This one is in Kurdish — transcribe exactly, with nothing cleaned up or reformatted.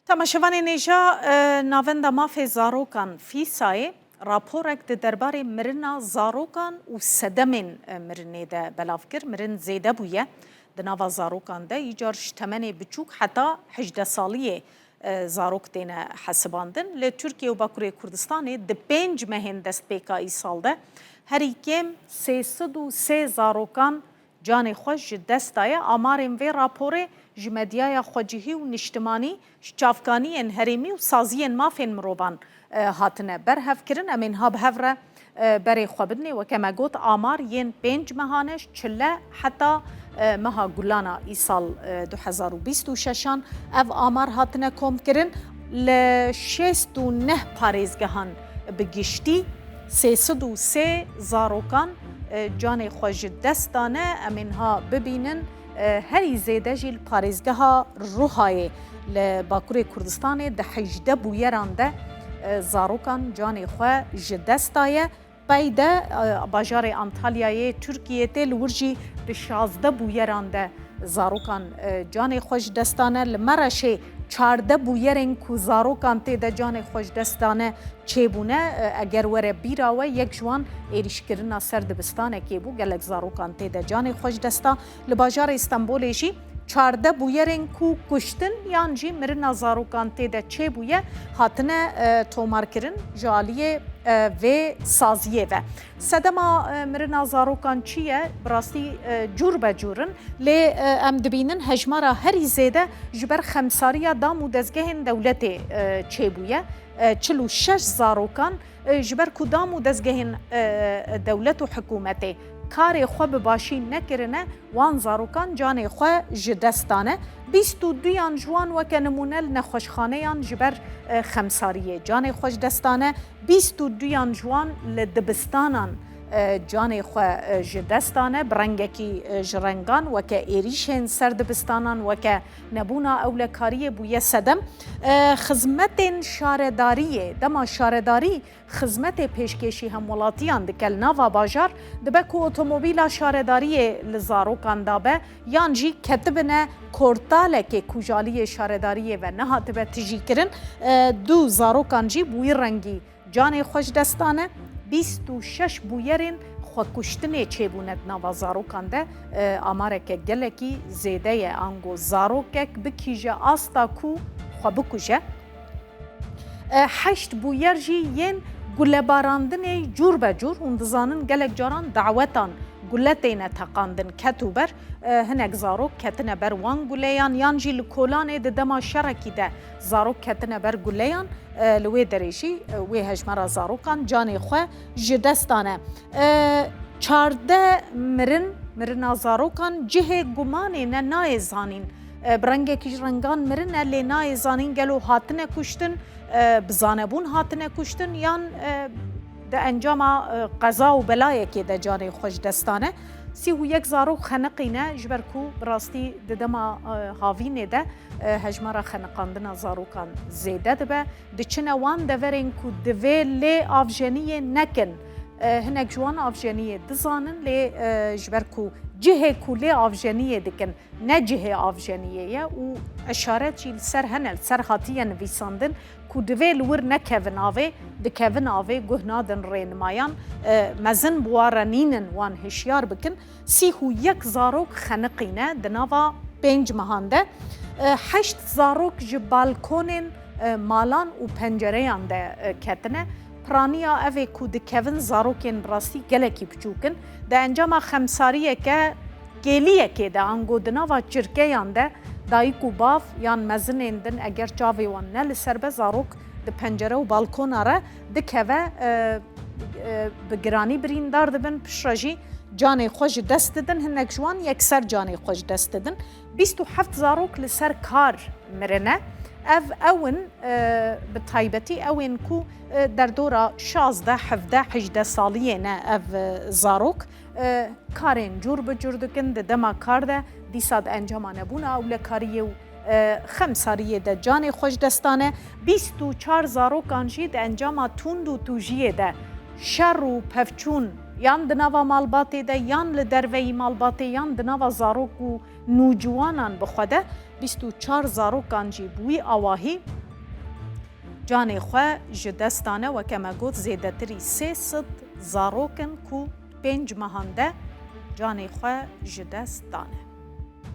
Temaşevanên hêja, e, Navenda Mafê Zarokan, FÎSAyê, raporek di derbarê mirina zarokan û sedemên, e, mirinê de belav kir. Mirin zêde bûye di nava zarokan de, îcar ji temenê biçûk heta hejdeh saliyê, e, zarok têne hesibandin. Li Tirkiye û Bakurê Kurdistanê di pênc mehên destpêka îsal de herî kêm sê sed û sê zarokan canê xwe ji dest daye. Amarên vê raporê ji medyaya xwecihî û niştimanî, ji çavkaniyên herêmî û saziyên mafên mirovan, e, hatine berhevkirin. Em ên ha bi hev re, e, berê xwe bidinê. Weke me got, amar yên pênc mehan e, ji çile heta, e, meha Gulana îsal, e, du hezar û bîst û şeşan ev amar hatine komkirin. Li şêst û neh parêzgehan bi giştî sê sed û sê zarokan, e, canê xwe ji dest dane. Em ên ha bibînin, e, herî zêde jî li parêzgeha Ruhayê li Bakurê Kurdistanê di hejdeh bûyeran de, e, zarokan canê xwe ji dest daye. Pey de, e, bajarê Antalyayê Tirkiyê tê, li wir jî di şazdeh bûyeran de zarokan, e, canê xwe ji dest dane. Li Mereşê çardeh bûyerên ku zarokan tê de canê xwe ji dest dane çêbûne. E, eger were bîra we, yek ji wan êrîşkirina ser dibistanekê bû. Gelek zarokan tê de canê xwe ji dest da. Li bajarê Stenbolê jî çardeh bûyerên ku kuştin yan jî mirina zarokan tê de çêbûye, hatine, e, tomarkirin ji aliyê, e, vê saziyê ve. Sedema, e, mirina zarokan çi ye? Bi rastî, e, cûr be cûr in. Lê, e, em dibînin hejmara herî zêde ji ber xemsariya dam û dezgehên dewletê, e, çêbûye. E, çil û şeş zarokan, e, ji ber ku dam û dezgehên, e, dewlet û hikûmetê karê xwe bi başî nekirine, wan zarokan canê xwe ji dest dane. Bîst û duyan ji wan weke nimûne li nexweşxaneyan ji ber, e, xemsariyê canê xwe ji dest dane. Bîst û duyan ji wan li dibistanan, e, canê xwe, e, ji dest dane, bi rengekî, e, ji rengan, weke êrîşên ser dibistanan, weke nebûna ewlekariyê bûye sedem. E, xizmetên şaredariyê, dema şaredarî xizmetê pêşkêşî hemwelatiyan dike li nava bajar, dibe ku otomobîla şaredariyê li zarokan dabe, yan jî ketibine kortalekê ku ji aliyê şaredariyê ve nehatibe tijîkirin, e, du zarokan jî bi wî rengî canê xwe ji dest dane. Bîst û şeş bûyerên xwekuştinê çêbûne di nava zarokan de, e, amareke gelekî zêde ye. Ango zarokek bikîje asta ku xwe bikuje. E, heşt bûyer jî yên gulebarandinê cûr be cûr, hûn dizanin gelek caran dawetan gule têne teqandin, ket û ber. E, hinek zarok ketine ber wan guleyan, yan jî li kolanê di dema şerekî de zarok ketine ber guleyan. E, li wê derê jî, e, wê hejmara zarokan canê xwe ji dest dane. E, çardeh mirin, mirina zarokan cihê gumanê ne nayê zanîn. E, bi rengekî ji rengan mirin e, lê nayê zanîn gelo hatine kuştin, e, bi zanebûn hatine kuştin yan, e, di encama, e, qeza û belayekê de canê xwe ji dest dane. Sî û yek zarok xeniqîne, ji ber ku bi rastî di dema, e, havînê de, e, hejmara xeniqandina zarokan zêde dibe. Diçine wan deverên ku divê lê avjeniyê nekin. E, hinek ji wan avjeniyê dizanin, lê, e, ji ber ku cihê ku lê avjeniyê dikin, ne cihê avjeniyê ye û eşaret jî li ser hene, li ser hatiye nivîsandin ku divê li wir nekevin avê, dikevin avê, guh nadin rênimayan, e, mezin bi wa re nînin wan hişyar bikin. Sîh û yek zarok xeniqîne di nava pênc mehan de. E, heşt zarok ji balkonên, e, malan û pencereyan de, e, ketine. Piraniya evê ku dikevin zarokên bi rastî gelekî biçûk in. Di encama xemsariyeke kêliyekê de, ango di nava çirkeyan de dayik û bav yan mezinên din eger çavê wan ne li ser be, zarok di pencere û balkona re dikeve, e, e, bi giranî birîndar dibin, piştre jî canê xwe ji dest didin, hinek ji wan yekser canê xwe ji dest didin. Bîst û heft zarok li ser kar mirine. Ev ew in, e, bi taybetî ew ên ku, e, derdora şazdeh, hevdeh, hejdeh saliyê ne ev, e, zarok. E, karên cûr bi cûr dikin, di dema kar de dîsa di encama nebûna ewlekariyê û, e, xemsariyê de canê xwe ji dest dane. Bîst û çar zarokan jî di encama tund û tûjiyê de, şer û pevçûn, yan di nava malbatê de, yan li derveyî malbatê, yan di nava zarok û nûciwanan bi xwe de, bîst û çar zarokan jî bi wî awahî Canê xwe ji dest dane, weke me got, zêdetirî sê sed zarok in ku pênc mehan de canê xwe ji dest dane.